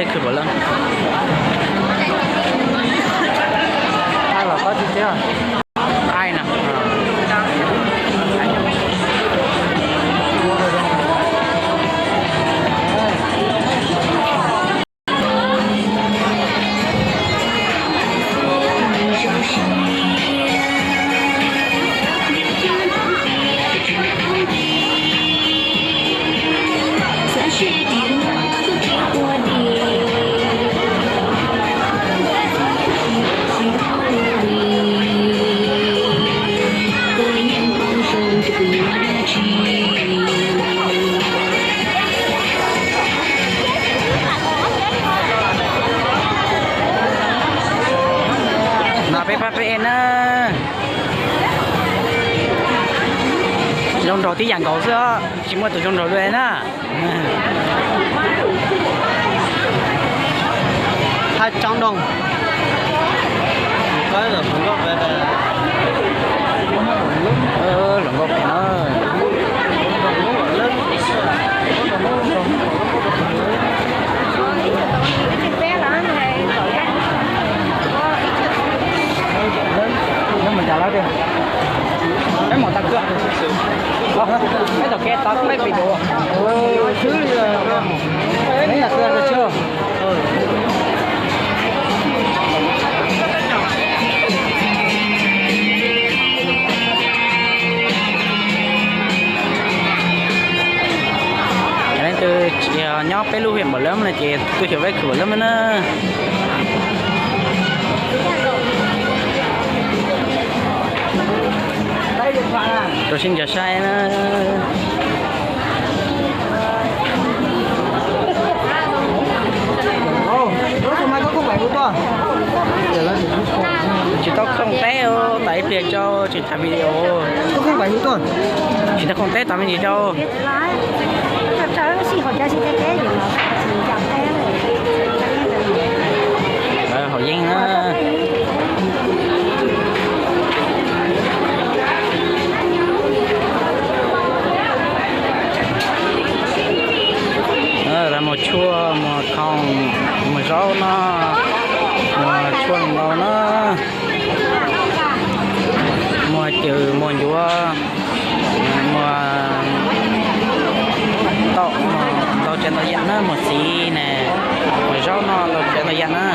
Khwv Pom Lab. Ai los qab tsis tiag. Ai no. Mas peb pab peb na. Zoo nraug tib yam nkaus xwb, tsis muaj tus zoo nraug dua na. Hab tsob nroo. Hluas nkauj pem na. Peb mus tau kawg, peb tom kev tau peb pis duav. Xwb li, peb yam qhia rau tsawg. Leej twg nyob peb lub hiam Npaum Lab no ces tuaj xyuas peb Khwv Pom Lab na. Rau sib ncaws saib na. Tsis tau khoom teb, tas ib pliag tso tsis tham video. Tsis tau khoom teb tas me ntsis tso. Haus yeeb na. Mus tshuaj, mus khoom, mus zaub no, mus tshuaj ntau na, mus cws, mus ncuav, mus tau ntau tsav ntau yam na, mus txiv ne, mus zaub no ntau tsav ntau yam na.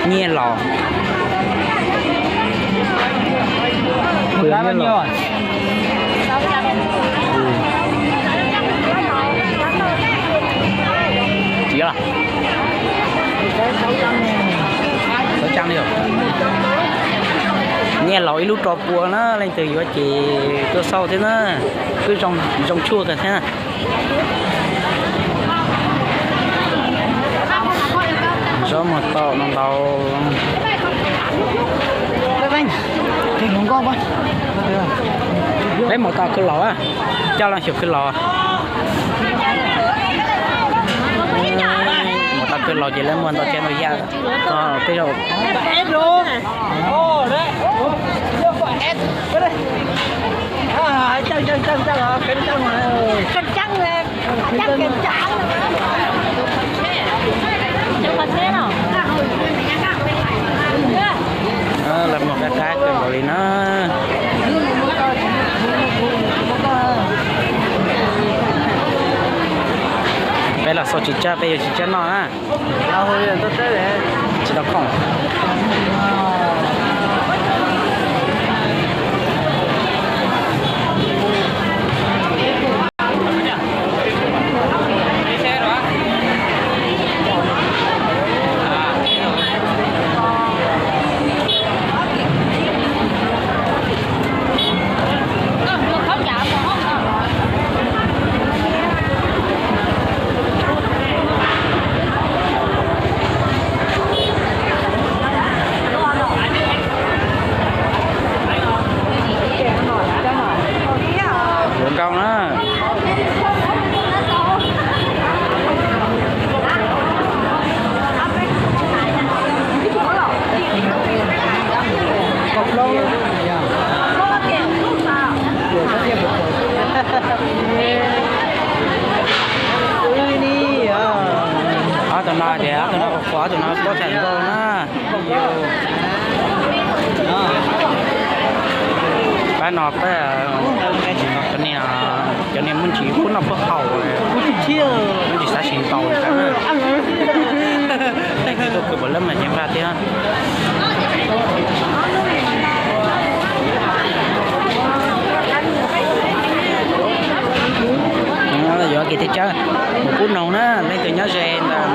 Nyiaj los. Tsis los. Nyiaj laus ib lub rau pua na, leej twg yuav ces tuaj xauj thiab na, twb zoo tshuaj kawg thiab na. Zaub mus tau no ntau. Peb mus tau khwv laus, coj los xyuas khwv laus. Mus tau khwv laus ces lawv muag ntau tsav ntau yam. Tej zaum Lawv muag qab qab kawg nkaus li na. Peb los xauj tsis tsab, peb yuav tsis tsab noj na. Tsis tau khoom. Ob tug no pob txhais nkaus na. Pab no pab cov niag muaj ntsis pub noj pub haus, muaj ntsis xav sim ntaus na. Tej kwv tuaj kws puas lab mas ceev faj thiab. Yuav kev teb tsawb mus pub noog na, leej twg nyob ze ntawd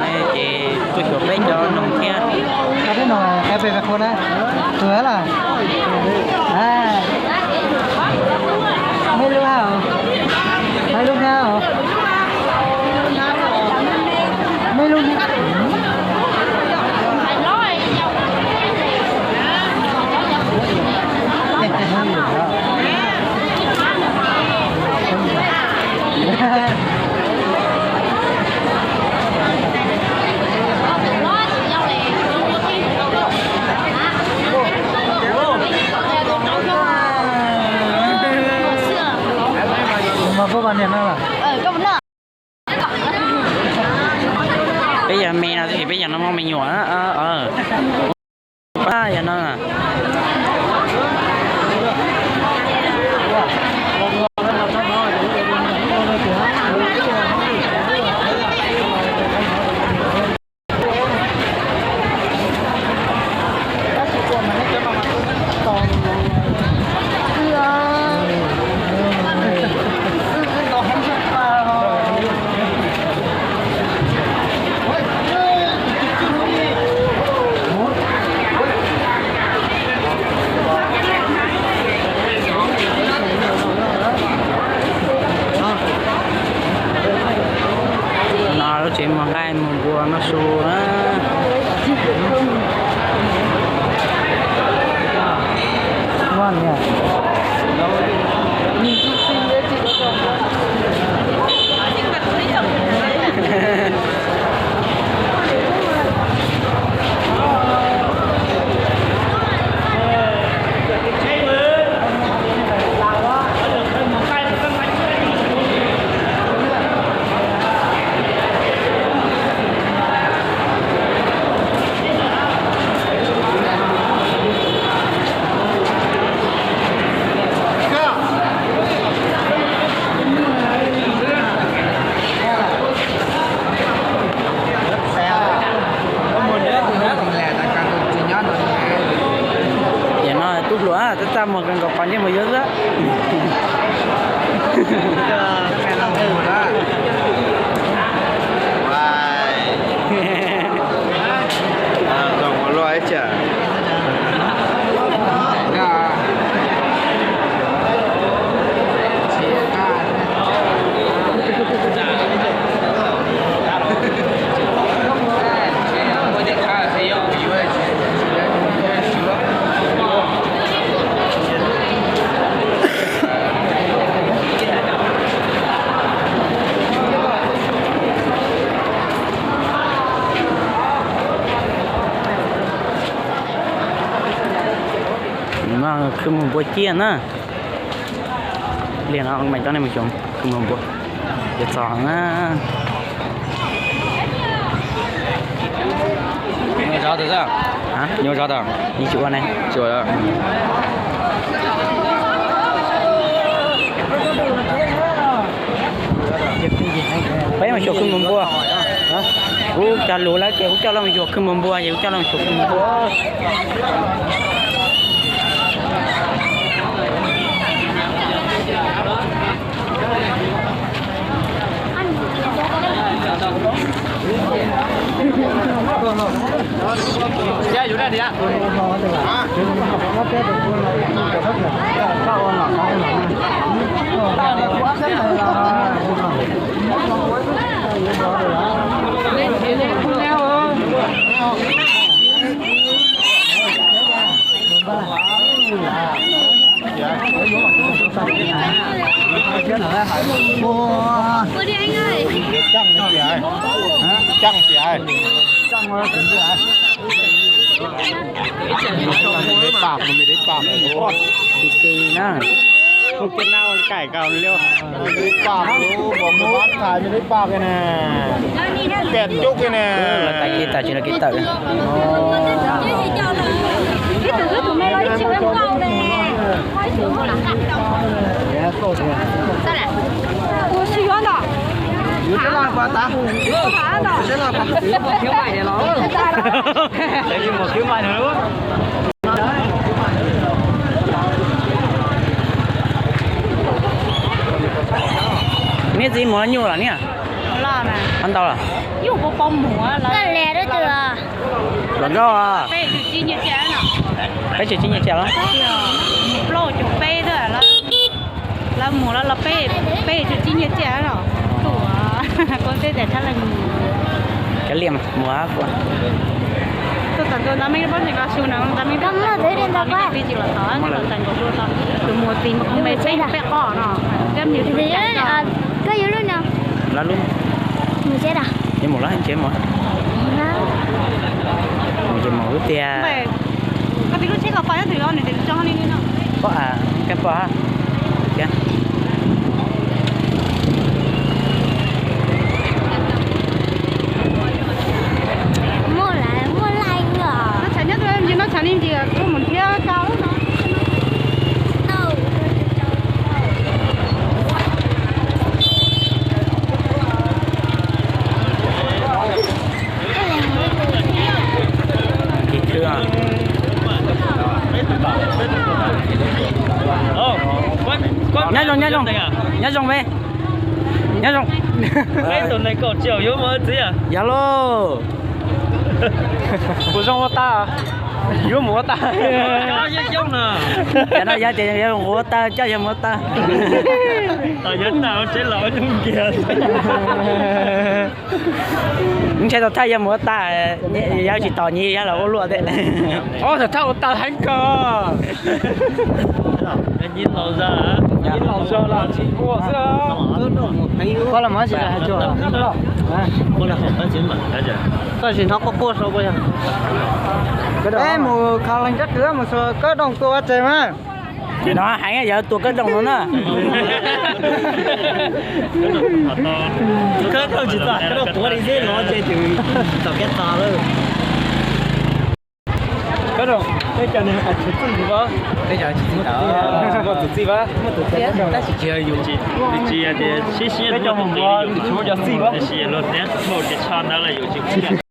ces tuaj xyuas peb cov noog thiab. Peb yog me no tab sis peb yog no muaj me nyuam. Pab yog no. No lub tsev muag nqaij muag npua noj su na. Tiam no tub hluas tab txaj muag kawg nkaus, qhov ntsej muag yuav xwb. Khwv mus npua ciaj na. Li no mas coj nej mus xyuas khwv mus npua. Yuav txog na. Nyuaj zov tau, nyuaj zov tau, tsis ua ne. Peb mus xyuas khwv mus npua. Kuv cog lus lawm ces kuv coj los xyuas khwv mus npua, ces kuv coj los xyuas khwv mus npua. Tiv tiv na. Cais kaus liu. Ib pa ke ne, peb cub ke ne. Lawv tais kev tawm tsis lawv kev tawm. Neb txiv mus nyuj los niam? Ntau los? Koj le rau tus los nkauj. Peb tsis tsim nyiaj cia los? Plaub caug peb, lawv mus los peb tsis tsim nyiaj cia los. Kuv teb tias tshab leej mus. Kav liam mus kuv. Tuaj txog ntua ntawd mej pob tseem ko su na, ntawd mej pob tseem ko su tau, tus mus txiv me peb qhov no, thiab me koj yuav lub no. Lub mus tsev da. Yuav mus lawm tsev mus. Mus ces mus lub tiag. Koj txiv lub tsheb ko pom nyob twg os, nws tias tso li no. Pom, koj pom. Muaj lawm, muaj laij os. No tshav nyob, no tshav li ntawd kuv mus thiab koj. Nyob zoo, nyob zoo, nyob zoo me. Nyob zoo. Tus neeg kaum tsis yuav mus txiv. Yog lauj. Kuv zoo ua tag, yuav mus ua tag. Cov no yog tias yuav mus ua tag, coj yog mus ua tag. Yog tag tsev los nkiag. Ntshe tau thaj yog mus ua tag, yog tsis tos nyias yog los ua luaj thiab. Ob tug thaj ua tag heev kawg. Koj los mus tsis hais cuag, koj tsis hnov quaj quaj saud puas yog? Peb mus kho leej rab kws mus xuas kawb dooj tua ua tsev mas. Ces no heev yog tua kawb dooj no na. Kawb dooj tsis txog, kawb dooj tuav li xwb no ces tsis txog kawb txog lawm. Kawb dooj, tej cov niag tsis txij ntawd, tej cov tsis txij ntawd, muaj tus txij pab, muaj tus txij tab sis tsis yog yus, tsis yog tias sib sib, tej cov mus ua tsis muaj cov txij pab, tab sis luag tias muaj ua kev tsho ntawd los yus tsis